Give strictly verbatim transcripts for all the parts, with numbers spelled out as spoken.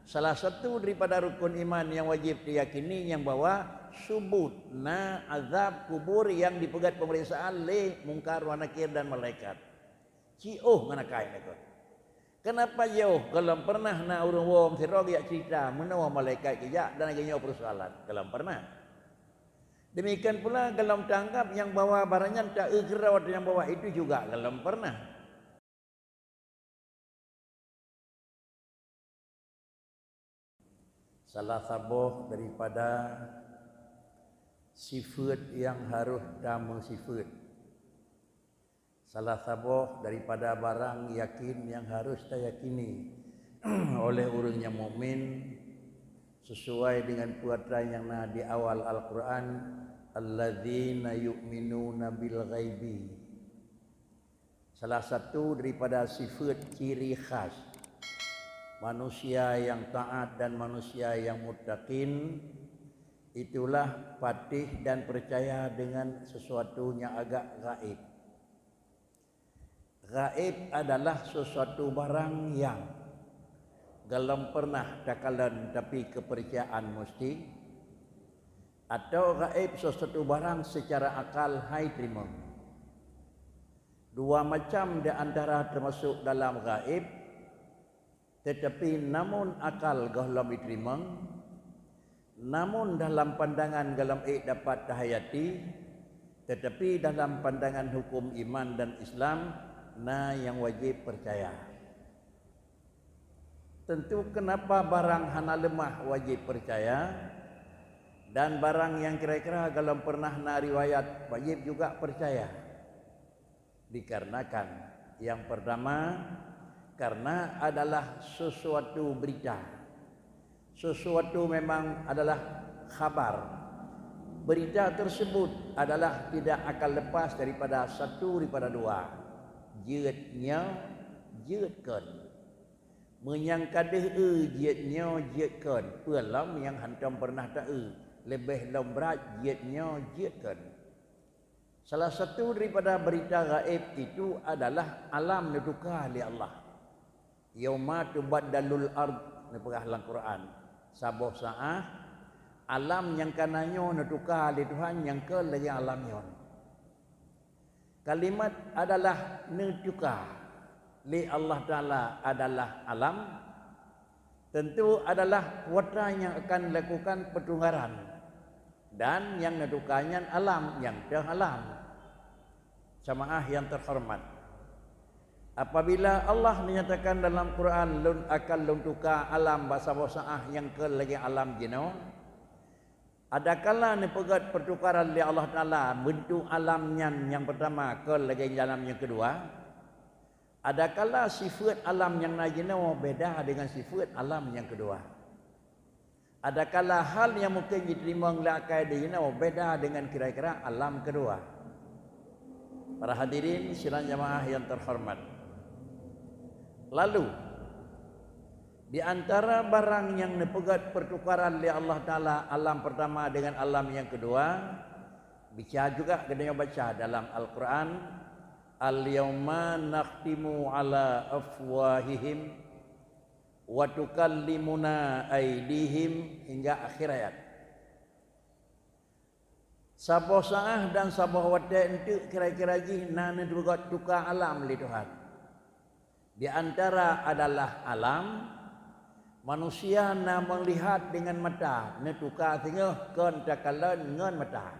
Salah satu daripada rukun iman nyang wajéb tayakini nyang bahwa subut na azab kubur nyang dipeugét pemeriksaan lé Mungkar wa Nakir dan malaikat. Ci óh ngon akai nyan kon. Kenapa jauh? Gohlom pernah na ureuëng woe sidroe geujak cerita meunoe malaikat geujak dan lagée nyoe peusoalan. Gohlom pernah. Demikian pula gohlom tanggap nyang bahwa barang nyan ta-eu keudroe nyang bahwa itu juga gohlom pernah. Salah saboh daripada sifeuet nyang harôh tameusifeuet. Salah saboh daripada barang yakin nyang harôh tayakini oleh ureuëng nyang mukmin, sesuai dengan peue atra nyang na di awal Al-Quran, "Alladzina yu'minuna bil ghaibi." Salah satu daripada sifeuet ciri khas manusia nyang taát dan manusia nyang muttaqin, itulah patéh dan peucaya dengan sesuatu nyang agak gaéb. Gaéb adalah sesuatu barang nyang gohlom pernah takalon tapi keupeurcayaan musti, atau gaéb sesuatu barang seucara akal hai teurimong. Dua macam di antara teumasok dalam gaéb, teutapi namun akal gohlom jiteurimong, namun dalam pandangan gohlom ék dapat tahayati, teutapi dalam pandangan huköm iman dan Islam na nyang wajéb peucaya. Teuntu keunapa barang hana leumah wajéb peucaya, dan barang nyang kira-kira gohlom pernah na riwayat wajéb juga peucaya? Dikarenakan, nyang peurtama, karena adalah sesuatu berita. Sesuatu memang adalah khabar. Berita tersebut adalah tidak akan lepas daripada satu daripada dua. Jeuet nyoe, jeuet kon. Meunyoe ka deuh eu jeuet nyoe, jeuet kon, peue lom nyang hántom pernah ta-eu, leubeh lom brat jeuet nyoe, jeuet kon. Salah satu daripada berita gaéb itu adalah alam neutuka lé Allah. "Yauma tubaddalul ard," neupeugah lam Quran. Saboh saát, alam nyang ka na nyoe neutuka lé Tuhan nyang kon lagée alam nyoe. Kalimat adalah neutuka lé Allah Taala adalah alam, teuntu adalah kuasa nyang akan lakukan pertukaran, dan nyang neutuka nyan alam nyang teuh alam. Jamaah nyang teuhoreumat, apabila Allah menyatakan dalam Quran, "Lôn akan lôn tuka alam bak saboh saát nyang kon lagée alam jinoe," adakala neupeugét pertukaran lé Allah Taala beuntuk alam nyan nyang peurtama kon lagée alam nyang keudua, adakala sifeuet alam nyang na jinoe beda deungon sifeuet alam nyang keudua. Adakala hal nyang mungken jiteurimong lé akai di jinoe beda deungon kira-kira alam keudua. Para hadirin sidang jamaah nyang teuhoreumat. Lalu, di antara barang nyang neupeugét pertukaran lé Allah Taala alam peurtama deungon alam nyang keudua, bisa juga geutanyoe baca dalam Al-Quran, "Al-yauma nakhtimu ala afwahihim wa tukallimuna aidihim," hingga akhir ayat. Saboh saát dan saboh watée eunteuk kira-kira jih na neutuka alam lé Tuhan. Di antara adalah alam, manusia na meulihat deungon mata, neutuka singoh kon takalon ngon mata.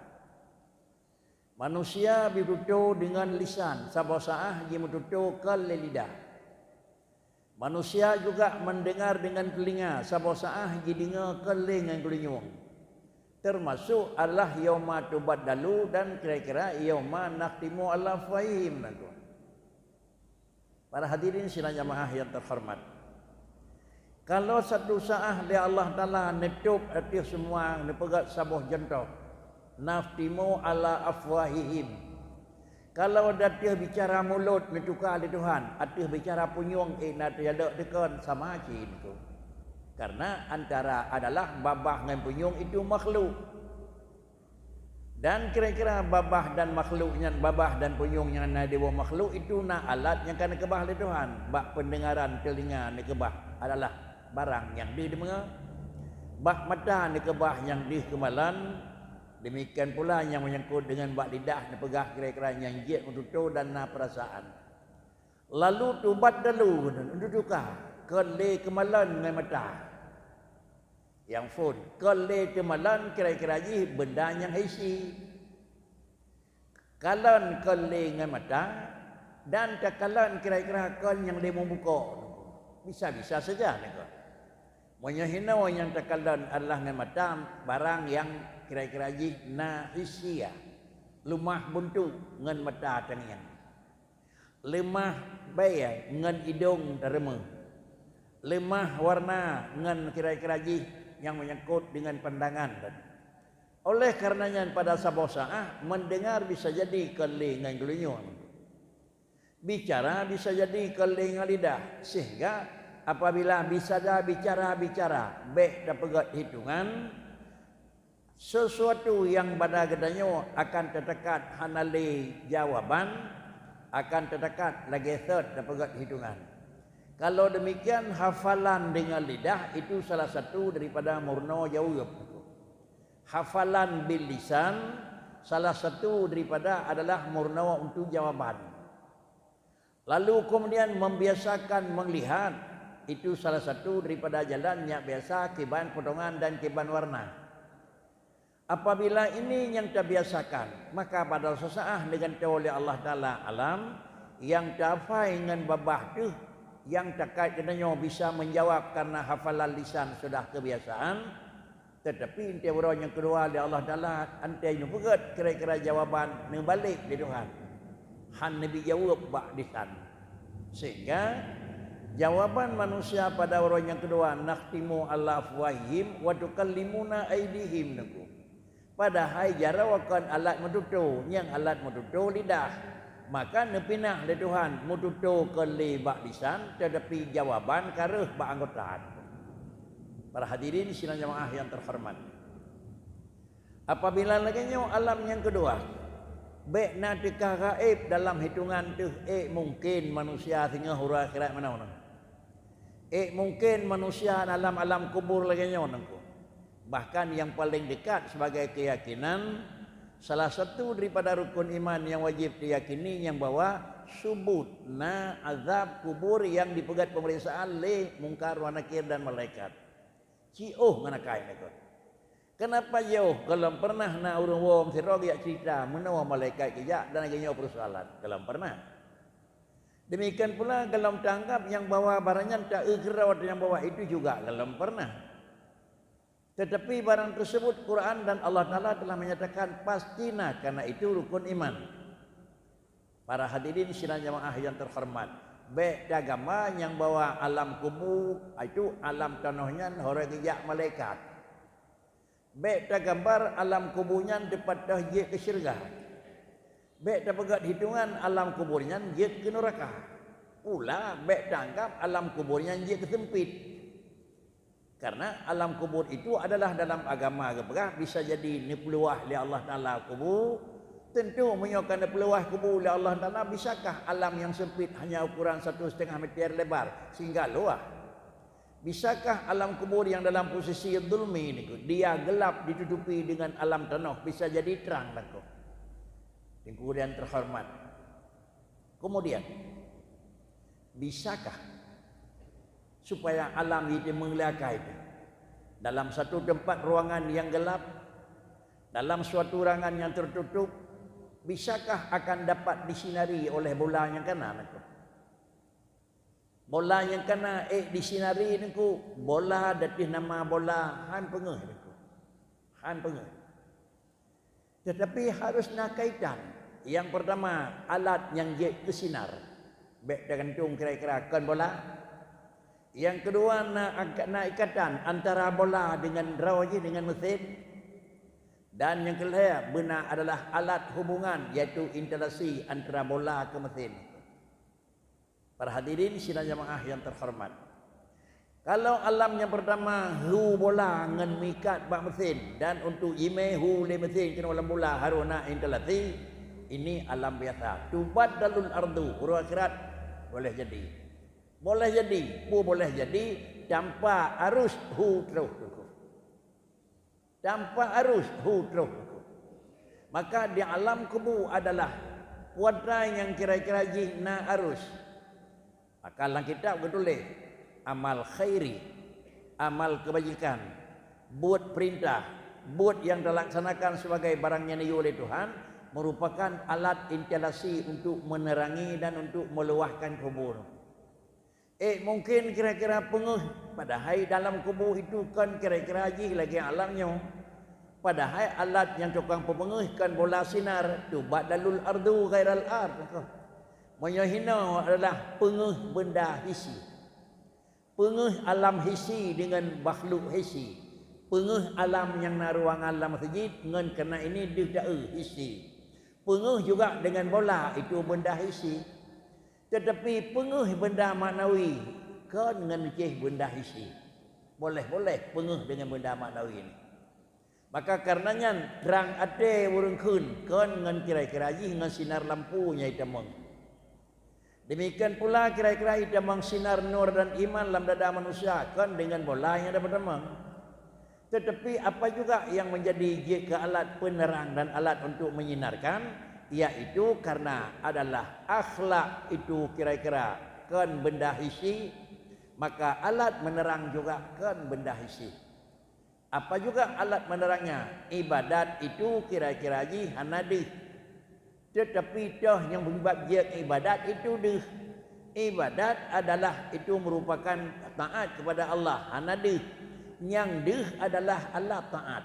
Manusia jimeututoe deungon lisan, saboh saát jimeututoe kon lé lidah. Manusia juga mendengar dengan telinga, saboh saát jideungoe kon lé ngon geulinyueng. Teumasok adalah yauma tubaddalu dan kira-kira yauma nakhtimu ala afwahihim nyan. Para hadirin sidang jamaah nyang teuhoreumat. Kalau satu saát lé Allah Taala neutôb ateueh semua neupeugét saboh cuntoh, "Nakhtimu ala afwahihim." Kalau ateueh bicara mulod neutuka lé Tuhan, ateueh bicara punyueng ék na teujalok teukon sama cit nyan. Karena antara adalah babah ngon punyueng itu makhluk. Dan kira-kira babah dan makhluk nyan, babah dan punyueng nyang na di bawah makhluk itu na alat nyang ka neukeubah lé Tuhan. Bak pendengaran telinga neukeubah adalah barang nyang deuh deungoe. Bak mata neukeubah nyang deuh keumalon, demikian pula nyang menyangkut deungon bak lidah neupeugah kira-kira nyang jeuet meututoe dan na peurasaan. Lalu tubaddalu, neutuka, kon lé keumalon ngon mata. Nyang phon, kon lé teumalon kira-kira jih benda nyang hissi. Kalon kon lé ngon mata, dan takalon kira-kira kon nyang lé meubukok. Bisa-bisa saja nyoe kon. Meunyoe hinoe nyang takalon adalah ngon mata, barang nyang kira-kira jih na hissia, leumah beuntuk ngon mata tangieng, leumah bèe ngon idong tareumeuh, leumah warna ngon kira-kira jih nyang menyangkut deungon pandangan tadi. Oleh karena nyan, pada saboh saát, mendengar bisa jadi kon lé ngon geulinyueng, bicara bisa jadi kon lé ngon lidah, sehingga apabila bisada bicara-bicara bèk tapeugèt hitongan, sesuatu nyang bada geutanyoe akan teutekat hana lé jawaban, akan teutekat lagèe sot tapeugèt hitongan. Kalau demikian, hafalan dengan lidah itu salah satu daripada meurunoe jaweueb. Hafalan bil lisan salah satu daripada adalah meurunoe untuk jawaban. Lalu kemudian membiasakan melihat, itu salah satu daripada jalan nyang biasa kiban potongan dan kiban warna. Apabila ini nyang tabiasakan, maka pada sesaat neugantoe lé Allah Taala alam nyang taphai ngon babah teuh nyang takat geutanyoe bisa menjawab karena hafalan lisan sudah kebiasaan, Teutapi, 'oh uroe nyang keudua lé Allah Taala, 'oh neupeugèt kira-kira jawaban neubalek lé Tuhan, hán neubi jaweueb bak lisan. Sehingga jawaban manusia pada uroe nyang keudua, "Nakhtimu 'ala afwahihim wa tukallimuna aidihim," neuku. Padahai jaroe kon alat meututoe, nyang alat meututoe lidah. Maka neupinah lé Tuhan meututoe kon lé bak lisan, teutapi jawaban ka rhöh bak anggota. Para hadirin sidang jamaah nyang teuhoreumat. Apabila lagèe nyoe alam nyang keudua, bèk na teuka gaéb dalam hitongan teuh ék mungken manusia singoh uroe akhirat meunoe. Ék mungken manusia dalam alam kubur lagèe nyoe neuku. Bahkan nyang paleng dekat sibagai keuyakinan, salah satu daripada rukun iman nyang wajéb teuyakini nyang bahwa subut na azab kubur nyang dipeugèt peumeriksaan lé Mungkar wa Nakir dan malaikat. Jiôh ngon akai neuku. Kenapa jiôh? Gohlom pernah na ureueng woe sidroe geujak cerita meunoe malaikat geujak dan lagèe nyoe peursoalan. Gohlom pernah. Demikian pula gohlom teuanggap nyang bahwa barang nyan ta-eu keudroe nyang bahwa itu juga gohlom pernah. Tetapi barang tersebut Quran dan Allah Taala telah menyatakan pasti na, karena itu rukun iman. Para hadirin sidang jamaah nyang teuhoreumat, bèk tagama nyang bahwa alam kubu, itu alam tanoh nyan horeuh geujak malaikat. Bèk tagambar alam kubu nyan teumpat teuh jeuet keu syeuruga. Bèk tapeugèt hitongan alam kubur nyan jeuet keu nuraka. Pula bèk taanggap alam kubur nyan jeuet keu seumpit. Karena alam kubur itu adalah dalam agama geupeugah bisa jadi neupeuluwah lé Allah Taala kubu. Teuntu meunyoe ka neupeuluwah kubu lé Allah Taala, bisakah alam nyang seumpit hanya ukuran satu setengah meter lebar sehingga luwah? Bisakah alam kubur nyang dalam posisi zulmi neuku, dia gelap ditutupi dengan alam tanoh bisa jadi trang neuku? Teungku nyang teuhoreumat. Kemudian, bisakah supaya alam itu meulakée itu dalam satu tempat ruangan yang gelap, dalam suatu ruangan yang tertutup, bisakah akan dapat disinari oleh bola nyang kana neuku? Bola nyang kana ék disinari neuku, bola datéh nama bola hán peungeuh neuku. Hán peungeuh. Tetapi harus na kaitan. Nyang pertama, alat nyang jeuet keu sinar. Bèk teugantung kira-kira kon bola. Nyang keudua, na, na ikatan antara bola dengan droe jih, dengan mesin. Dan nyang keulhèe, beuna adalah alat hubungan, yaitu interaksi antara bola keu mesin. Para hadirin sidang jamaah nyang teuhoreumat. Kalau alam nyang pertama hu bola ngon meuikat bak mesin dan untuk jimé hu lé mesin keunoe lam bola harôh na interaksi, ini alam biasa. Tubaddalul ardu, uroe akhirat boleh jadi. Boleh jadi, peue boleh jadi, tanpa arus hu troh. Tanpa arus hu troh. Maka di alam kubu adalah peue nyang kira-kira jih na arus. Maka lam kitab geutuléh, amal khairi, amal kebajikan, buet peurintah, buet nyang talaksanakan sebagai barang nyang neuyue lé Tuhan, merupakan alat instalasi untuk menerangi dan untuk meluwahkan kubu. Eh, mungkin kira-kira peungeuh, padahai dalam kubu itu kon kira-kira jih lagée alam nyoe. Padahai alat nyang tukang peupeungeuh kon bola sinar, tubadalul ardu ghairal ard. Meunyoe hinoe adalah peungeuh benda hisi. Peungeuh alam hisi deungon makhluk hisi. Peungeuh alam nyang na ruangan lam masjid ngon keunan ini deuh daeu hisi. Peungeuh juga deungon bola itu benda hisi. Teutapi peungeuh benda maknawi kon ngon ceh benda hisi. Boleh-boleh peungeuh deungon benda maknawi nyoe. Maka kareuna nyan, trang até ureuëng kheun kon ngon kira-kira jih ngon sinar lampu nyang itamong. Demikian pula kira-kira itamong sinar nur dan iman lam dada manusia kon deungon bola nyang dapeutamong. Teutapi apa juga nyang meunjadi jeuet keu alat peuneurang dan alat untuk menyinarkan, yaitu kareuna adalah akhlak itu kira-kira kon benda hisi, maka alat meunurang juga kon benda hisi. Apa juga alat meunurangnya? Ibadat itu kira-kira jih hana deuh. Teutapi toh nyang peunyeubab jeuet ibadat itu deuh. Ibadat adalah itu merupakan taat kepada Allah, hana deuh. Nyang deuh adalah alat taat.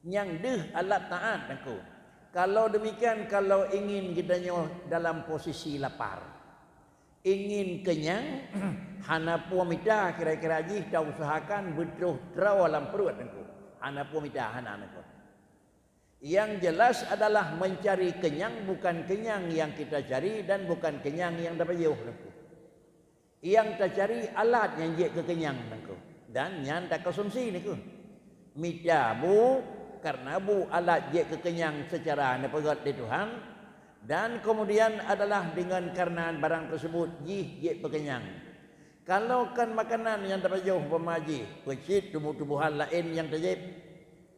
Nyang deuh alat taat, Teungku. Kalau demikian, kalau ingin geutanyoe dalam posisi lapar, ingin kenyang, hana peue mita kira-kira jih tausahakan beutroh droe lam pruet, Teungku. Hana peue mita, hana, Teungku. Yang jelas adalah mencari kenyang bukan kenyang yang kita cari dan bukan kenyang yang tapajoh, Teungku. Nyang tacari alat nyang jeuet keu kenyang, Teungku. Dan nyan takonsumsi, Teungku. Mita bu, kareuna bu alat jeuet keu kenyang seucara neupeugét lé Tuhan, dan keumudian adalah deungon kareuna barang teuseubut jih jeuet peukenyang. Kalau kon makanan nyang tapajoh umpama jih, peucit tuboh-tubohan laén nyang tajieb,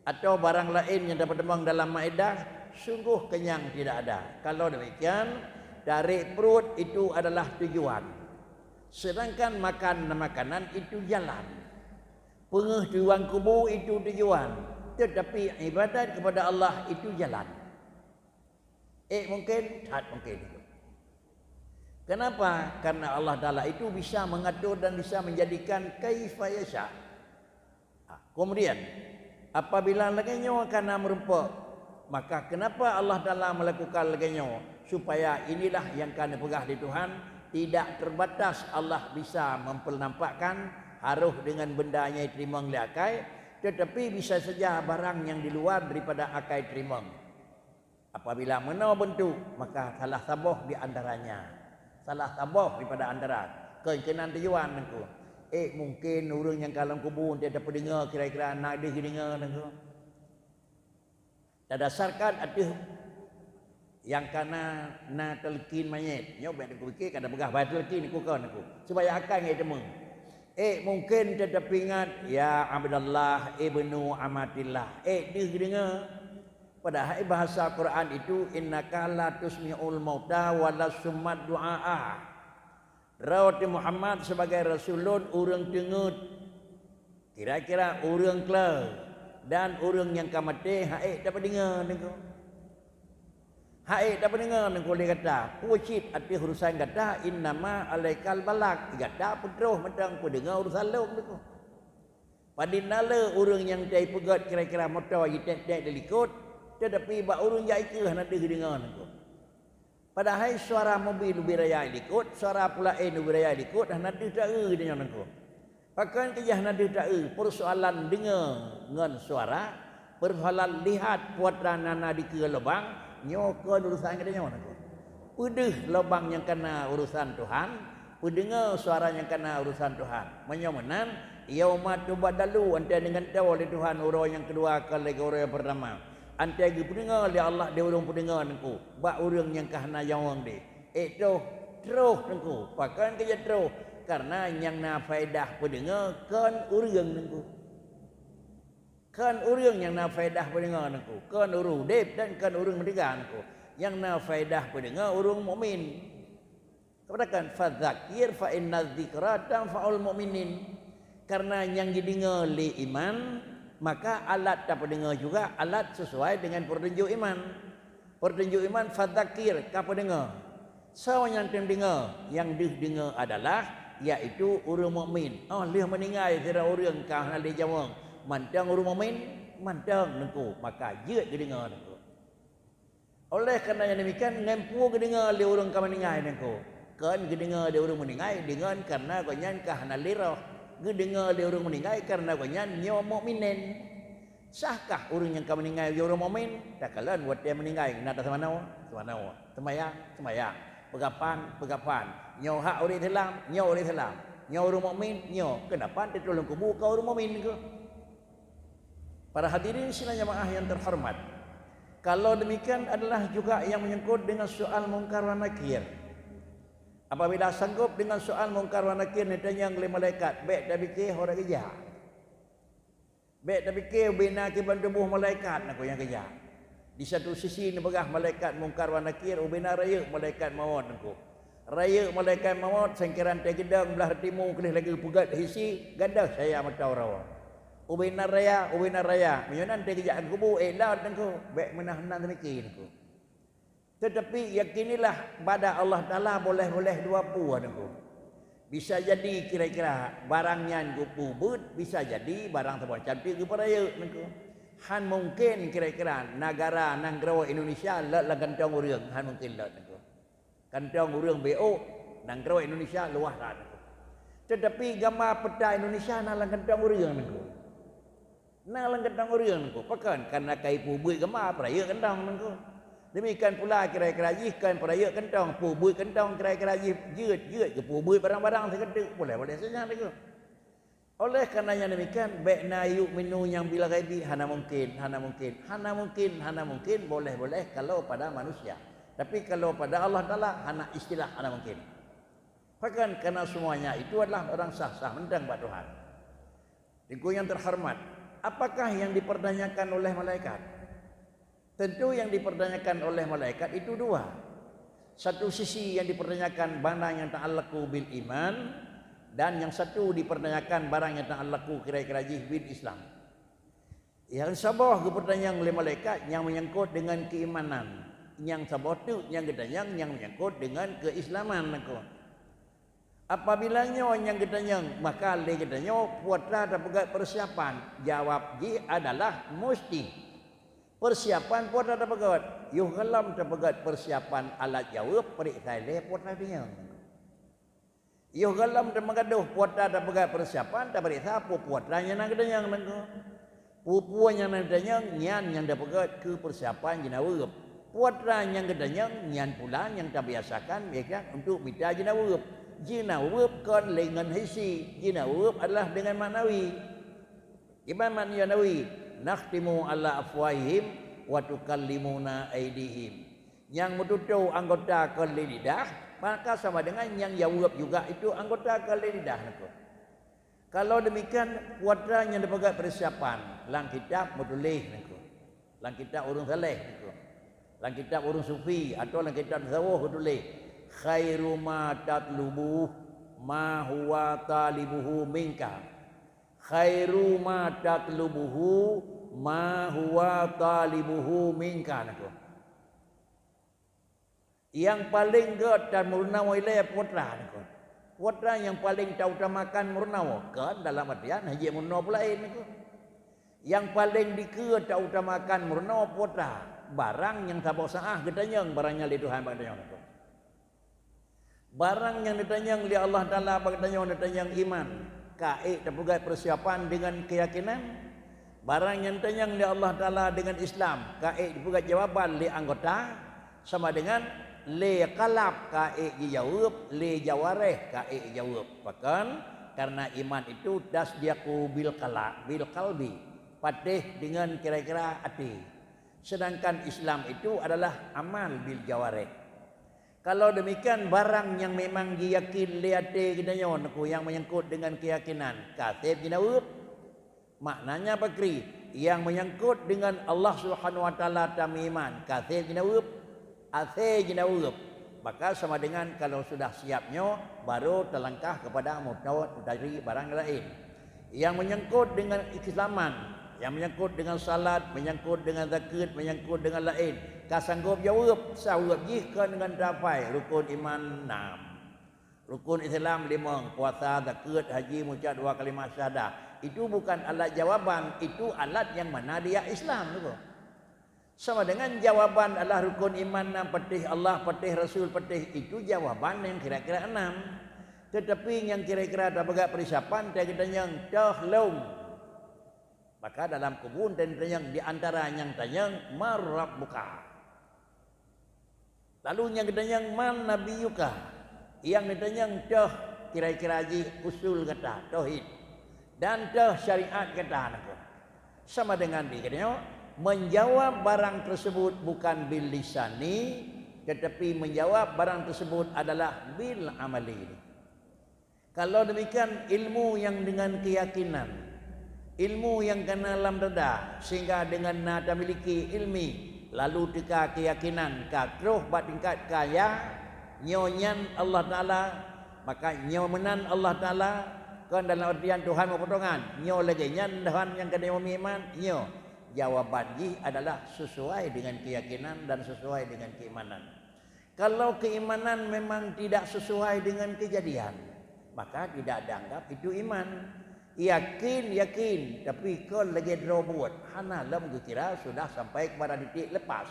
atau barang laén nyang tapeutamong dalam maedah, sunggoh kenyang tidak ada. Kalau demikian, tarek pruet itu adalah tujuan. Sedangkan makan makanan itu jalan. Peungeuh tujuan kubu itu tujuan, tetapi ibadat kepada Allah itu jalan. Eh, mungkin? That mungkin. Kenapa? Karena Allah Taala itu bisa mengatur dan bisa menjadikan kaifa yasha. Ha, kemudian, apabila lagée nyoe kana meurumpok, maka kenapa Allah Taala melakukan lagée nyoe? Supaya inilah yang ka neupeugah lé Tuhan, tidak terbatas Allah bisa mempernampakkan harôh dengan benda nyang jiteurimong lé akai, tetapi bisa saja barang yang di luar daripada akai teurimong. Apabila meunoe beuntuk, maka salah saboh di antaranya, salah saboh daripada antara, kon keunan tujuan, Teungku. Eh, mungkin ureuëng nyang ka lam kubu, dia tapeudeungoe kira-kira na deuh geudeungoe, Teungku. Tadasarkan ateueh nyang kana na talkin manyét. Nyoe bék Teungku pike ka tapeugah bahasa talkin, Teungku, kon, Teungku. Supaya akai ngon teumé. Eh, mungkin teutab ingat, "Ya Abdallah ibnu Amatillah." Eh, deuh geudeungoe. Padahai bahasa Quran itu, "Innaka la tusmi'ul mauta wa la summa du'aa." Droe teuh Muhammad sebagai rasul lôn ureuëng teungeut, kira-kira ureuëng kle, dan ureuëng nyang ka maté ha'ék tapeudeungoe, Teungku. Ha'ék tapeudeungoe, Teungku, lé gata. Peue cit ateueh urusan gata, innama alaikal balag, gata peutroh mantong peudeungoe urusan lôn, Teungku. Padum na le ureuëng nyang teupeugét kira-kira moto jiték-ték di likot, tetapi bak ureuëng jak ikeue hana deuh deungoe, Teungku. Padahai suara mobil ubé raya i likot, suara peulaén ubé raya i likot, hana deuh taeu geutanyoe, Teungku. Pakon keujih hana deuh taeu, peusoalan deungoe ngon suara, peusoalan lihat putra nana dikeue lubang, nyoe kon urusan geutanyoe, Teungku. Peudeuh lubang nyang kana urusan Tuhan, peudeungoe suara nyang kana urusan Tuhan. Meunyoe meunan, yauma tubaddalu, 'oh watée neugantoe lé Tuhan uroe nyang keudua kon lagée uroe nyang peurtama. 'Oh watée geupeudeungoe lé Allah di ureuëng peudeungoe, Teungku, bak ureuëng nyang ka hana nyawöng deh. Eh, troh, troh, Teungku. Pakon keujih troh? Karena nyang na faedah peudeungoe kon ureuëng Teungku. Kon ureuëng nyang na faedah peudeungoe Teungku, kon ureuëng udeb dan kon ureuëng meudega Teungku. Nyang na faedah peudeungoe ureuëng mukmin. Keubatakan, "Fadzakir fa inna dzikra tanfa'ul mu'minin." Karena nyang jideungoe lé iman, maka alat tapeudeungoe juga alat sesuai dengan peutunjuk iman. Peutunjuk iman, fadzakir, ka peudeungoe. Soe nyang tem deungoe? Nyang deuh deungoe adalah, yaitu ureuëng mukmin. Oh lheueh meuninggai sidroe ureuëng ka hana lé nyawöng, mantong ureuëng mukmin, mantong Teungku, maka jeuet geudeungoe Teungku. Oleh karena nyang demikian, ngon peue geudeungoe lé ureuëng ka meuninggai Teungku? Kon geudeungoe lé ureuëng meuninggai deungon karena gobnyan ka hana lé roh. Geudeungoe lé ureuëng meuninggai karena gobnyan nyoe mukminen. Sahkah ureuëng nyang ka meuninggai jih ureuëng mukmin? Takalon watée meuninggai na taseumanoe, seumanoe, seumayang, seumayang, peugapan, peugapan. Nyoe hak ureuëng Islam, nyoe ureuëng Islam. Nyoe ureuëng mukmin, nyoe. Keunapan teutuléh lam kubu ka ureuëng mukmin keuh? Para hadirin sidang jamaah yang terhormat, kalau demikian adalah juga yang menyangkut dengan soal Mungkar wa Nakir. Apabila sanggob dengan soal Mungkar wa Nakir neutanyong lé malaikat, bék tapike ho geujak. Bék tapike ubena kiban tuboh malaikat Teungku nyang geujak. Di satu sisi neupeugah malaikat Mungkar wa Nakir, ubena rayeuk malaikat mawöt Teungku. Rayeuk malaikat mawöt sangkira teugeudong blah timu keuleh lagée peugét hisi, gadôh saya mata uroe. Ubena raya, ubena raya, meunyoe nan teugeujak kubu, eh, laôt Teungku, bék meunan-nan teumiki Teungku. Tetapi yakinilah bada Allah Taala boleh-boleh dua peue Teungku. Bisa jadi kira-kira barang nyan geupeubuet, bisa jadi barang saboh cantik geupeurayeuk Teungku. Han mungken kira-kira negara nanggroe Indonesia lôt lam kantong ureuëng, han mungken lôt Teungku. Kantong ureuëng B O, nanggroe Indonesia luwah that Teungku. Tetapi gamba peta Indonesia na lam kantong ureuëng Teungku. Na lam kantong ureuëng Teungku. Pakon? Karena ka ipeubuet gamba peurayeuk kantong Teungku. Demikian pula kira-kira jih kon peurayeuk kantong, peubuet kantong kira-kira jih jeuet-jeuet geupeubuet barang-barang sigoe teuk boleh-boleh saja Teungku. Oleh karena nyang demikian, bék na yu'minu nyang bil ghaibi, hana mungkin, hana mungkin, hana mungkin, hana mungkin, boleh-boleh kalau pada manusia. Tapi kalau pada Allah Taala, hana istilah hana mungkin. Pakon? Karena semuanya itu adalah barang sah-sah mantong bak Tuhan. Teungku yang terhormat, apakah yang dipertanyakan oleh malaikat? Tentu yang dipertanyakan oleh malaikat itu dua. Satu sisi yang dipertanyakan barang yang ta'allaqu bil iman, dan yang satu dipertanyakan barang yang ta'allaqu kira-kira jih bil Islam. Nyang saboh geupeutanyong lé malaikat nyang menyangkut dengan keimanan, nyang saboh teuk nyang geutanyong nyang menyangkut dengan keislaman Teungku. Apabila nyoe nyang geutanyong, maka lé geutanyoe peue atra tapeugét persiapan? Jawab jih adalah musti. Persiapan peue atra tapeugét? Yoh gohlom tapeugét persiapan alat jaweueb, peuriksa ilée peue atra geutanyong. Yoh gohlom tameugadôh peue atra tapeugét persiapan, tapeuriksa peue-peue atra nyang na geutanyong Teungku. Peue-peue nyang na geutanyong nyan nyang tapeugét keu persiapan jeunaweueb. Peue atra nyang geutanyong nyan pula nyang tabiasakan biasa untuk mita jeunaweueb. Jeunaweueb kon lé ngon hisi, jeunaweueb adalah dengan maknawi. Iban maknawi, "Nakhtimu ala afwahihim wa tukallimuna aidihim." Nyang meututoe anggota kon lé lidah, maka sama dengan nyang jaweueb juga itu anggota kon lé lidah Teungku. Kalau demikian, peue atra nyang tapeugét persiapan? Lam kitab meutuléh Teungku. Lam kitab ureuëng saleh Teungku. Lam kitab ureuëng sufi atau lam kitab tasawuf meutuléh, "Khairu ma tatlubuh ma huwa talibuhu minka." Khairu ma tatlubuhu ma huwa talibuhu minka Teungku. Nyang paleng gét tameurunoe ilée peue atra Teungku. Peue atra nyang paleng tautamakan meurunoe, kon dalam artian hana jeuet meurunoe peue laén Teungku. Nyang paleng dikeue tautamakan meurunoe peue atra? Barang nyang saboh saah geutanyong barang nyan lé Tuhan bak geutanyoe Teungku. Barang nyang geutanyong lé Allah Taala bak geutanyoe geutanyong iman, ka ék tapeugét persiapan dengan keuyakinan. Barang nyang geutanyong lé Allah Taala dengan Islam, ka ék tapeugét jawaban lé anggota, sama dengan lé kalab ka ék jijaweueb, lé jawareh ka ék jijaweueb. Pakon? Karena iman itu tasdiqu bil qala-, bil qalbi, patéh dengan kira-kira até. Sedangkan Islam itu adalah amal bil jawareh. Kalau demikian, barang nyang memang jiyakin lé até geutanyoe, nyang menyangkut dengan keyakinan, ka sép jidaweueb. Maknanya pakri, nyang menyangkut dengan Allah Subhanahu Wa Taala tameuiman, ka sép jidaweueb, asé jidaweueb. Maka sama dengan kalau sudah siap nyoe, baru talangkah kepada meuto-, meutari barang laén. Nyang menyangkut dengan keislaman, nyang menyangkut dengan salat, menyangkut dengan zakeuet, menyangkut dengan laén, ka sanggob jaweueb, saweueb jih kon ngon tapai rukun iman enam, rukun Islam limong, puasa, zakeuet, haji, mucap dua kalimat syahadah. Itu bukan alat jawaban, itu alat nyang mana dia Islam tu. Sama dengan jawaban adalah rukun iman enam, patéh Allah, patéh Rasul, patéh, itu jawaban nyang kira-kira enam. Tetapi nyang kira-kira tapeugah peurisapan, tageutanyoe toh lom. Maka dalam kubu tageutanyoe di antara nyang tanyong, "Man rabbuka?" Lalu nyang geutanyong, "Man nabiyyuka?" Nyang geutanyong toh kira-kira jih usul gata, tauhid, dan toh syariat gata nakeuh. Sama dengan di geutanyoe, menjawab barang tersebut bukan bil lisani, tetapi menjawab barang tersebut adalah bil amali. Kalau demikian, ilmu nyang dengan keyakinan, ilmu nyang kana lam dada, sehingga dengan na tamiliki ilmi, lalu teuka keyakinan ka troh bak tingkat kaya, nyoe nyan Allah Taala, maka nyoe meunan Allah Taala, kon dalam artian Tuhan meupotongan, nyoe lagée nyan Tuhan nyang keuneuk meuiman, nyoe jawaban jih adalah sesuai dengan keyakinan dan sesuai dengan keimanan. Kalau keimanan memang tidak sesuai dengan kejadian, maka tidak dianggap itu iman. Yakin, yakin, tapi kon lagée droe buet, hana lom geukira sudah sampai kepada titik lepas.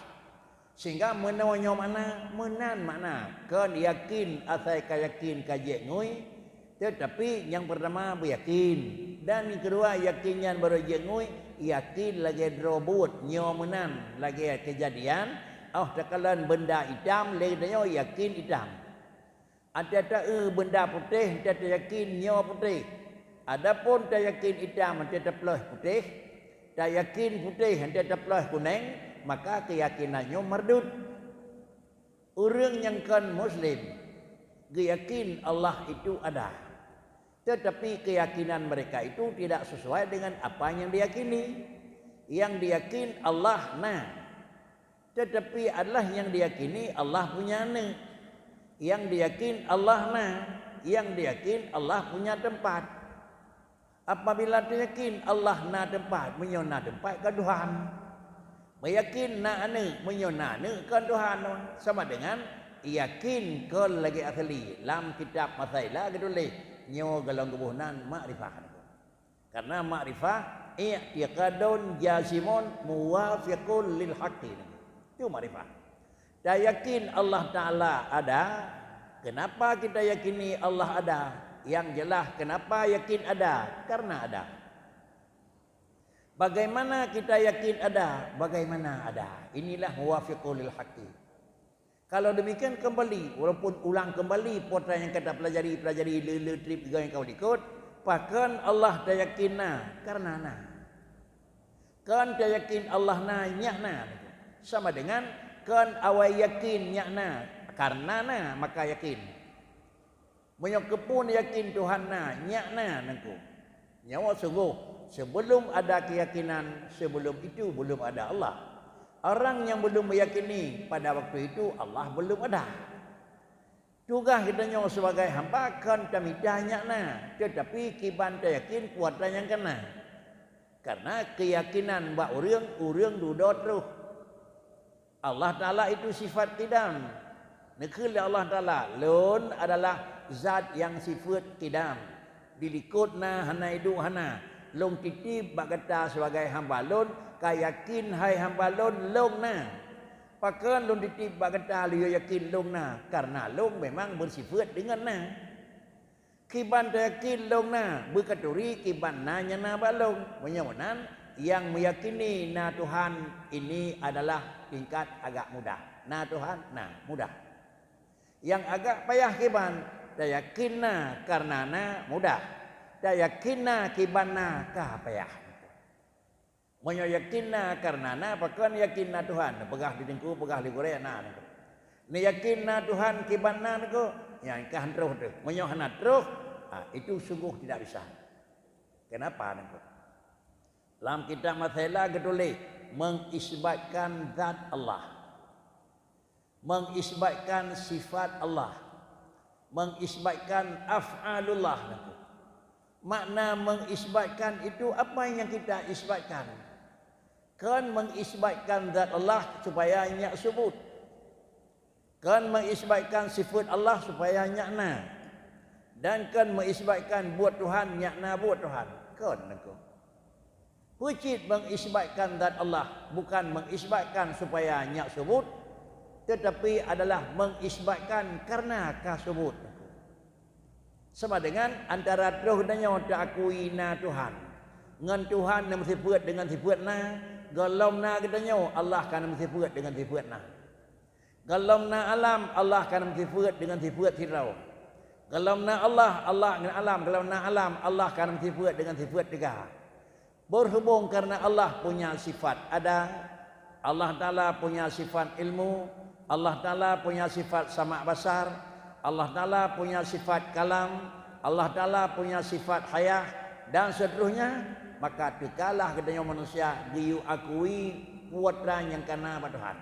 Sehingga meunoe nyoe makna, meunan makna, kon yakin asai ka yakin ka jeuet ngui, Teutapi nyang peurtama beuyakin, dan nyang keudua yakin nyan barô jeuet ngui, yakin lagée droe buet nyoe meunan lagée keujadian, óh takalon beunda itam lé geutanyoe yakin itam. Até taeu beunda putéh, até tayakin nyoe putéh. Adapun tayakin itam até taploh putéh, tayakin putéh até taploh kuneng, maka keuyakinan nyoe mardud. Ureuëng nyang kon muslim geuyakin Allah itu ada, tetapi keyakinan mereka itu tidak sesuai dengan apa yang diyakini. Yang diyakin Allah na, tetapi adalah yang diyakini Allah punya aneuk. Yang diyakin Allah na, yang diyakin Allah punya tempat. Apabila tayakin Allah na teumpat, meunyoe na teumpat kon Tuhan. Meyakin na aneuk, meunyoe na aneuk kon Tuhan, sama dengan yakin kon lagée asli. Lam kitab Masailah geutuléh, nyoe golom geuboh nan makrifah. Karena makrifah i'tiqadun jazimun muwafiqun lil haqqi. Itu makrifah. Tayakin Allah Taala ada. Kenapa kita yakini Allah ada? Yang jelas, kenapa yakin ada? Karena ada. Bagaimana kita yakin ada? Bagaimana ada? Inilah muwafiqul lil haqqi. Kalau demikian kembali, walaupun ulang kembali peue nyang ka tapelajari, pelajari le-le trip nyang ka likot, pakon Allah tayakin na? Karena na. Kon tayakin Allah na, nyak na. Sama dengan kon awai yakin nyak na, karena na maka yakin. Meunyoe keupeue yakin Tuhan na, nyak na nangku. Nyoe sunggoh, sebelum ada keyakinan, sebelum itu belum ada Allah. Orang yang belum meyakini pada waktu itu Allah belum ada. Tugaih geutanyoe sibagai hamba kon tamita nyak na, teutapi kiban tayakin kuasa nyang kana. Karena keuyakinan bak ureuëng, ureuëng dudoe troh. Allah Taala itu sifat qidam. Neukheun lé Allah Taala, "Lôn adalah zat nyang sifeuet qidam. Dilikot na, hana iduek hana. Lôn titip bak gata sibagai hamba Lôn, ka yakin hai hamba Lôn, Lôn na." Pakon Lôn titip bak gata lheueh yakin Lôn na? Karena Lôn memang beusifeuet deungon na. Kiban tayakin Lôn na, beukaturi kiban na nyang na bak Lôn. Meunyoe meunan, nyang meuyakini na Tuhan ini adalah tingkat agak mudah. Na Tuhan, na, mudah. Nyang agak payah kiban, tayakin na kareuna na, mudah. Tayakin na kiban na, ka payah. Meunyoe yakin na kareuna na, pakon yakin na Tuhan, peugah di teungku, peugah di gurée, na teungku. Neuyakin na Tuhan kiban na niko, nyang kah troh teuh. Meunyoe hana troh, ha, itu sungguh tidak bisa. Kenapa niko? Lam kitab Masaila geutuléh, mengisbatkan zat Allah, mengisbatkan sifat Allah, mengisbatkan af'alullah niko. Makna mengisbatkan itu apa yang kita isbatkan? Kon mengisbatkan zat Allah supaya nyak subut. Kon mengisbatkan sifat Allah supaya nyak na. Dan kon mengisbatkan buet Tuhan nyak na buet Tuhan. Kon niko. Peue cit mengisbatkan zat Allah bukan mengisbatkan supaya nyak subut, tetapi adalah mengisbatkan karena ka subut. Sama dengan antara troh geutanyoe teuakui na Tuhan, ngon Tuhan nyang meusifeuet deungon sifeuet na, gohlom na geutanyoe Allah ka na meusifeuet deungon sifeuet na. Gohlom na alam, Allah ka na meusifeuet deungon sifeuet sidroe. Gohlom na Allah, Allah ngon alam, gohlom na alam, Allah ka na meusifeuet deungon sifeuet teuga. Berhubung karena Allah punya sifat ada, Allah Taala punya sifat ilmu, Allah Taala punya sifat sama' basar, Allah Taala punya sifat kalam, Allah Taala punya sifat hayah, dan seterusnya, maka teukalah geutanyoe manusia geuyue akui putra nyang kana bak Tuhan.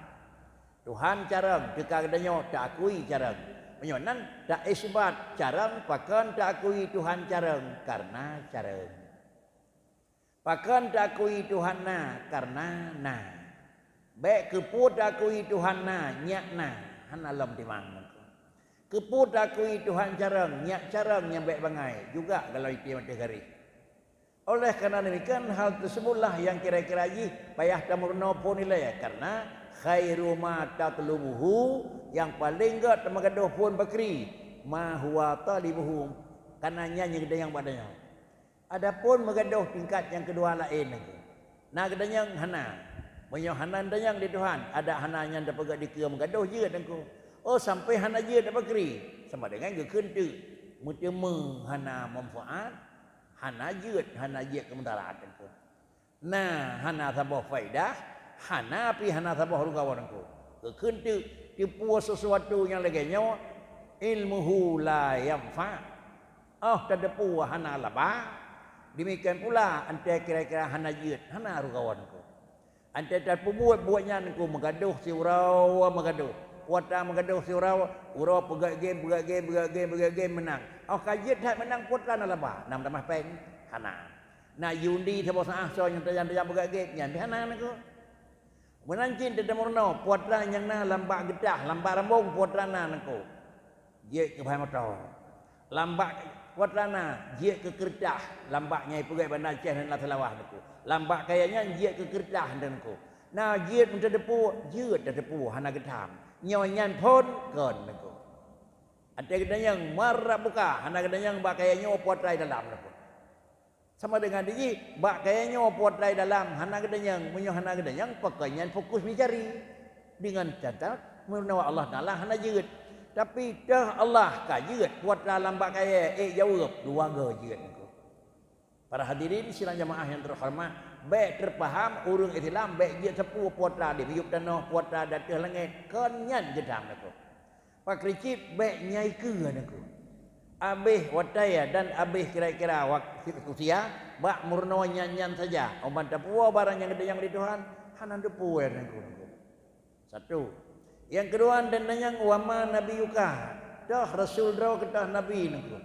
Tuhan carông, teuka geutanyoe taakui carông. Meunyoe nan taisbat carông, pakon taakui Tuhan carông? Karena carông. Pakon taakui Tuhan na? Karena na. Bék keupeue taakui Tuhan na, nyak na, hana lom timang. Keupeue taakui Tuhan carông, nyak carông nyang bék bangai, juga golom item ateueh garéh. Oleh karena demikian, hal tersebutlah yang kira-kira jih payah tameurunoe phon ilée, karena khairu ma tatlubuhu, yang paléng gét tameugadôh phon bakri, ma huwa talibuhu, karena nyan nyang geutanyoe bak donya. Adapun meugadôh tingkat nyang keudua laén nangko. Na geutanyoe hana. Meunyoe hana geutanyoe di Tuhan, adak hana nyan tapeugét dikeue meugadôh jeuet nangko. Oh, sampoe hana jeuet tabakri, sama dengan geukheun teuk. Meuteumé hana manfaat, hana jeuet, hana jeuet keu meudarat nangko. Na hana saboh faedah, hana pih hana saboh rugawa nangko. Geukheun teuk, teupeue sesuatu nyang lagée nyoe, ilmuhu la yanfa. Oh, tateupeue hana laba, demikian pula antée kira-kira hana jeuet, hana rugawa nangko. Antée tapeubuet buet nyan nangko meugadôh siuroe meugadôh. Putra meugadôh siuroe, uroe peugét game, peugét game, peugét game, peugét game meunang. Oh, ka jeuet that meunang putra na laba, na meutamah péng? Hana. Na yundi saboh saah soe nyang tajam-tajam peugét game, nyan pih hana nangko. Meunan cit teudeungoe putra nyang na lam bak geutah, lam bak rambong putra na nangko. Jeuet keu bahan moto. Lam bak putra na, jeuet keu keureutah, lam bak nyang ipeugét Banda Aceh nan lam Seulawah nangko. Lam bak kayée nyan jeuet keu keureutah nangko. Na jeuet meutateupeue, jeuet tateupeue hana geutham. Nyoe nyan phon kon nangko. Antée geutanyoe marah buka, hana geutanyoe bak kayée nyoe putra dalam nangko. Sama dengan jih, bak kayée nyoe putra dalam hana geutanyoe, meunyoe hana geutanyoe, pakon nyan fokus meucari. Dengan catat, meurunoe Allah Taala hana jeuet. Tapi teuh Allah ka jeuet, putra lam bak kayée, ék jaweueb, dua goe jeuet nangko. Para hadirin sidang jamaah nyang teuhoreumat, bék teupaham ureuëng Islam bék jeuet sapeue putra di miyueb tanoh, putra di ateueh langét, kon nyan geutham nangko. Pakri cit bék nyai keue nangko. Abéh watée dan abéh kira-kira wak-, usia, bak meurunoe nyan-nyan saja. Óh ban tapuwoe barang nyang geutanyoe di Tuhan, hana teupeue nangko. Satu. Nyang keudua, dan nyang wa ma nabiyyuka, toh rasul droe keu toh nabi nangko.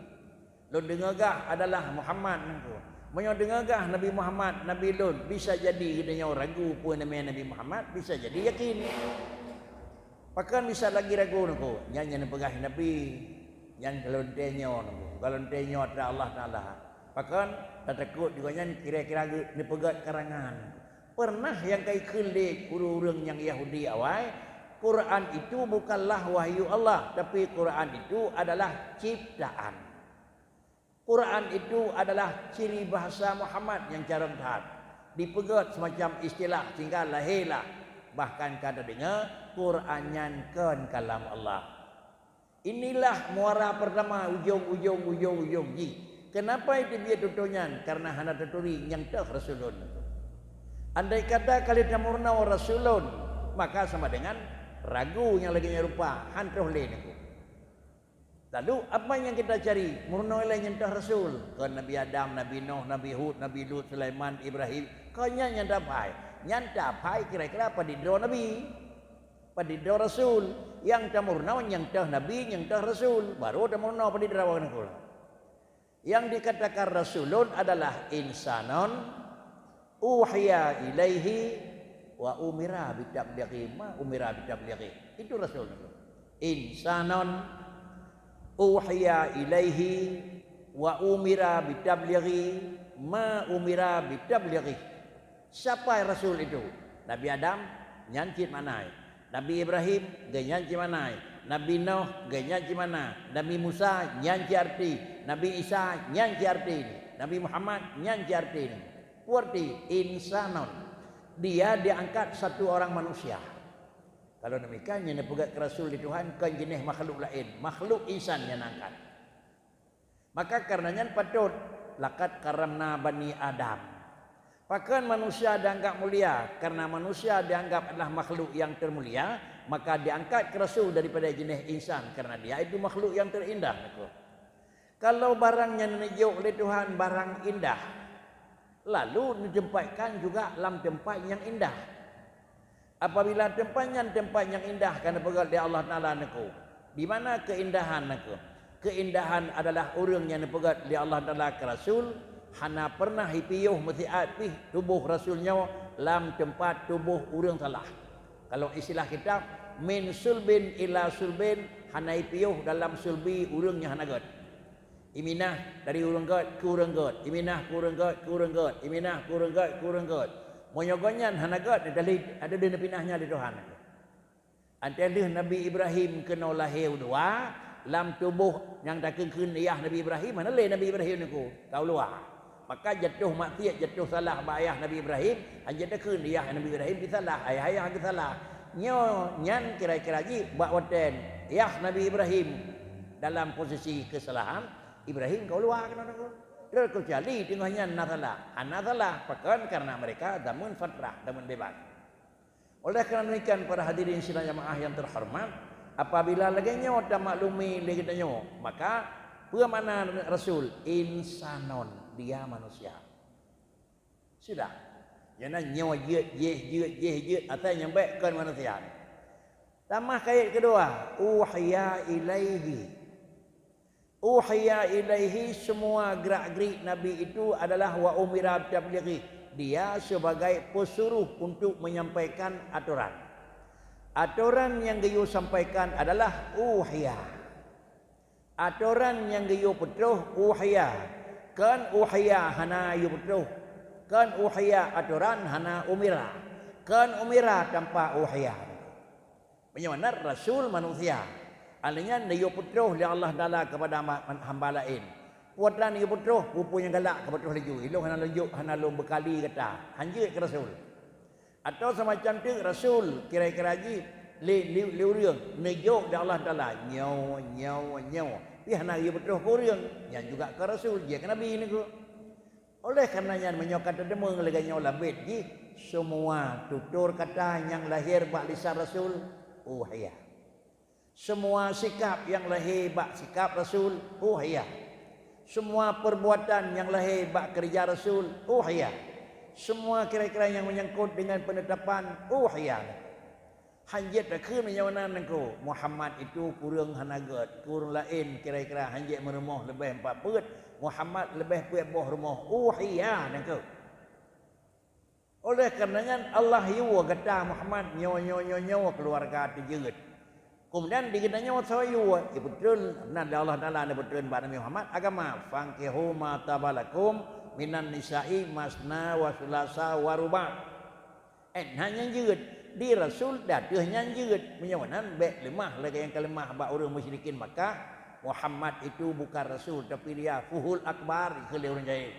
Lôn deungoe gah adalah Muhammad nangko. Meunyoe deungoe gah Nabi Muhammad, nabi lôn, bisa jadi geutanyoe ragu peue namanya Nabi Muhammad, bisa jadi yakin. Pakon bisa lagi ragu nangko? Nyan nyang neupeugah nabi, nyan golom teuh nyoe nangko. Golom teuh nyoe atra Allah Taala. Pakon? Tatakot di gobnyan kira-kira geu-, neupeugét karangan. Pernah nyang ka ikheun lé ureuëng-ureuëng nyang Yahudi awai, Quran itu bukanlah wahyu Allah, tapi Quran itu adalah ciptaan. Quran itu adalah ciri bahasa Muhammad nyang carông that. Dipeugét semacam istilah sehingga lahé lah. Bahkan ka tadeungoe Quran nyan kon kalam Allah. Inilah muara pertama, ujong-ujong, ujong-ujong jih. Kenapa itu biet tutoe nyan? Karena hana taturi nyang toh rasul lôn. Andai kata ka lheueh tameurunoe rasul lôn, maka sama dengan Ragu nyang lagée nyan rupa, han troh lé neukheun. Lalu, apa nyang kita cari? Meurunoe lé nyang toh rasul. Kon Nabi Adam, Nabi Nuh, Nabi Hud, Nabi Lut, Sulaiman, Ibrahim. Kon nyan nyang taphai. Nyan taphai kira-kira padit droe nabi. Padit droe rasul. Nyang tameurunoe nyang toh nabi, nyang toh rasul. Baru tameurunoe padit droe neukheun. Yang dikatakan rasulun adalah insanun uhiya ilaihi wa umira bitablighi ma umira bitablighi. Itu rasul. Insanun uhiya ilaihi wa umira bitablighi ma umira bitablighi. Siapa rasul itu? Nabi Adam, nyan cit makna. Nabi Ibrahim, geuh nyan cit makna. Nabi Nuh, geuh nyan cit makna. Nabi Musa, nyan cit arti. Nabi Isa, nyan cit arti. Nabi Muhammad, nyan cit arti. Peue arti insanun. Dia diangkat satu orang manusia. Kalau demikian, nyang neupeugah keu rasul di Tuhan, kon jeunèh makhluk laén. Makhluk insan nyang angkat. Maka karena nyan patot, "Laqad karramna bani Adam." Pakon manusia dianggap mulia? Karena manusia dianggap adalah makhluk yang termulia, maka diangkat keu rasul daripada jeunèh insan, karena dia itu makhluk yang terindah. Kalau barang nyang neujok lé Tuhan barang indah, lalu neutempatkan juga lam tempat nyang indah. Apabila teumpat nyan teumpat nyang indah ka neupeugét lé Allah Taala neukheun, di mana keuindahan neukheun? Keuindahan adalah ureuëng nyang neupeugét lé Allah Taala keu rasul, hana pernah ipiôh meusiat pih tuboh rasul nyoe lam teumpat tuboh ureuëng salah. Kalau istilah kitab, min sulbin ila sulbin, hana ipiôh dalam sulbi ureuëng nyang hana gét. Iminah dari ureuëng gét keu ureuëng gét, iminah keu ureuëng gét keu ureuëng gét, iminah keu ureuëng gét keu ureuëng gét. Meunyoe gobnyan hana gét, ada lé, ada deuh neupinah nyan lé Tuhan. Antée lheueh Nabi Ibrahim keunoe lahé u dua, lam tuboh nyang takheun-kheun yah Nabi Ibrahim, hana lé Nabi Ibrahim neukheun, ka u luwa. Maka jatuh maksiat, jatuh salah bak ayah Nabi Ibrahim, hanjeuet takheun yah Nabi Ibrahim geusalah, ayah-ayah geusalah. Nyoe nyan kira-kira jih bak watée yah Nabi Ibrahim dalam posisi keusalahan, Ibrahim ka u luwa keunoe neukheun. Terkecuali teungoh nyan na salah. Hana salah, pakon? Karena mereka zaman fatrah, zaman bebas. Oleh karena demikian, para hadirin sidang jamaah yang terhormat, apabila lagée nyoe tamaklumi lé geutanyoe, maka peue makna rasul? Insanon, dia manusia. Sudah. Nyang na nyoe jeuet, jéh jeuet, jéh jeuet, asai nyang bék kon manusia. Tamah kayat keudua, uhiya ilaihi. Uhiya ilaihi, semua gerak-gerik Nabi itu adalah wa umira bitablighi. Dia sebagai pesuruh untuk menyampaikan atoran. Atoran nyang geuyue sampaikan adalah uhiya. Atoran nyang geuyue peutroh uhiya. Kon uhiya hana yue peutroh. Kon uhiya atoran hana umira. Kon umira tanpa uhiya. Meunyoe na rasul manusia, aleuh nyan neuyue peutroh lé Allah Taala keupada hamba, hamba laén. Peue atra neuyue peutroh, peue-peue nyang galak ka peutroh laju. Ilôn hana lôn jok, hana lôn beukali gata. Hanjeuet keu rasul. Atawa seumacam teuk rasul, kira-kira jih lé, lé, lé ureuëng neujok lé Allah Taala, nyoe, nyoe, nyoe. Pih hana geuyue peutroh keu ureuëng, nyan juga kon rasul, jeuet keu nabi neukheun. Oleh karena nyan, meunyoe ka teudeungoe lagée nyoe lam bét jih, semua tutur kata nyang lahé bak lisan rasul, uhiya. Semua sikap nyang lahé bak sikap rasul, uhiya. Semua perbuatan nyang lahé bak keureuja rasul, uhiya. Semua kira-kira nyang menyangkut dengan penetapan, uhiya. Hanjeuet takheun meunyoe na neukheun, Muhammad itu kureueng hana gét, keu ureuëng laén kira-kira hanjeuet meurumoh leubeh empat peuet, Muhammad leubeh peuet boh rumoh, uhiya neukheun. Oleh karena nyan, Allah yue gata Muhammad nyoe, nyoe, nyoe, nyoe keuluwarga teuh jeuet. Keumudian di geutanyoe soe yue, ipeutreun, na lé Allah Taala neupeutreun bak Nabi Muhammad agama, "Fankihu ma taba lakum minan nisa'i masna wa sulasa wa ruba'." Eh, na nyang jeuet, di rasul di ateueh nyan jeuet. Meunyoe meunan, bék leumah lagée nyang ka leumah bak ureuëng musyrikin Makkah, Muhammad itu bukan rasul, tapi dia fuhul akbar, dikheun lé ureuëng jahé.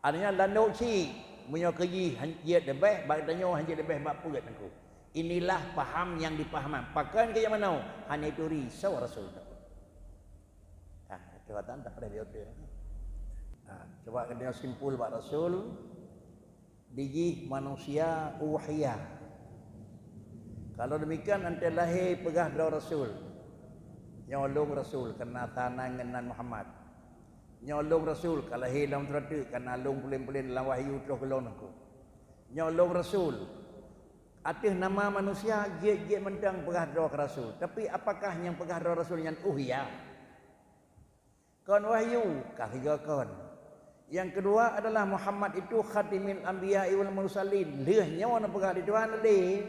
Artinya, landok cit, meunyoe keu jih han-, jeuet leubeh, bak geutanyoe hanjeuet leubeh bak peuet neukheun. Inilah paham nyang dipahamkan. Pakon keu nyang meunoe? Hana ituri soe rasul. Ha, itu kata tak payah diutus. Ha, cuba geutanyoe simpul bak rasul. Dijih manusia uhiya. Kalau demikian, ante lahé peugah droe Rasul, "Nyoe lôn Rasul, karena sanan ngon nan Muhammad. Nyoe lôn Rasul, ka lahé lam surateuk, karena lôn pulen-pulen lam wahyu troh keu lôn Teungku. Nyoe lôn Rasul." Ateueh nama manusia, jeuet-jeuet mantong peugah droe keu Rasul. Tapi apakah nyang peugah droe Rasul nyan uhya? Kon wahyu, ka sigoe kon. Nyang keudua adalah Muhammad itu khatimil anbiya'i wal mursalin. Lheueh nyoe neupeugah di Tuhan lé.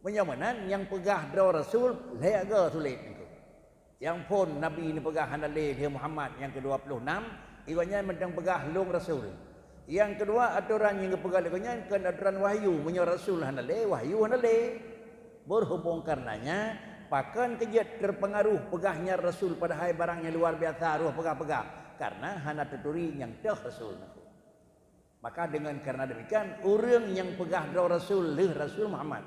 Meunyoe meunan, nyang peugah droe Rasul, lhée goe sulet Teungku. Nyang phon Nabi neupeugah hana lé lheueh Muhammad nyang keudua ploh nam, gobnyan mantong peugah lôn Rasul. Nyang keudua, atoran nyang geupeugah lé gobnyan kon atoran wahyu. Meunyoe Rasul hana lé, wahyu hana lé. Berhubung karenanya, pakon keu jeuet terpengaruh peugah nyan Rasul, padahai barang nyang luar biasa roh peugah-peugah, karena hana teuturi nyang toh Rasul Teungku. Maka dengan karena demikian, ureuëng nyang peugah droe Rasul lheueh Rasul Muhammad,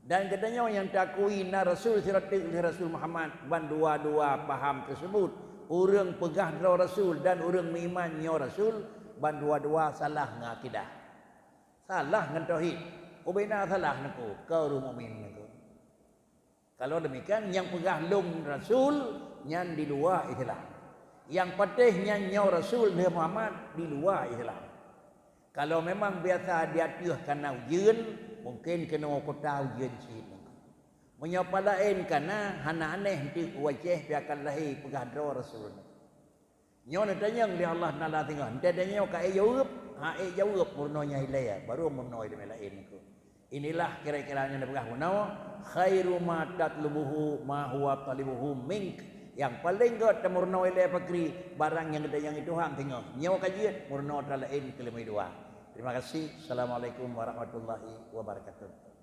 dan geutanyoe nyang takui na Rasul sirateuk lheueh Rasul Muhammad, ban dua-dua paham tersebut, ureuëng peugah droe Rasul dan ureuëng meuiman nyoe Rasul, ban dua-dua salah ngon akidah. Salah ngon tauhid. Ubena salah Teungku, keu ureuëng mukmin Teungku. Kalau demikian, nyang peugah lôn Rasul, nyan di luwa Islam. Nyang patéh nyan nyoe Rasul lheueh Muhammad, di luwa Islam. Kalau memang biasa di ateueh kana ujeuen, mungkin keunoe kota ujeuen cit. Meunyoe pat laén kana, hana aneh eunteuk u Aceh pih akan lahé peugah droe Rasul. Nyoe neutanyong lé Allah Taala singoh, "Ante tanyoe ka ék jaweueb?" "Ha, ék jaweueb, meurunoe nyan ilée, barô meurunoe ileumé laén Teungku." Inilah kira-kira nyang neupeugah bunoe, "Khairu ma tatlubuhu ma huwa talibuhu mink." Nyang paleng gét tameurunoe ilée pakri, barang nyang geutanyong Tuhan singoh. Nyoe ka jeuet, meurunoe atra laén keu leumé dua. Terima kasih. Assalamualaikum warahmatullahi wabarakatuh.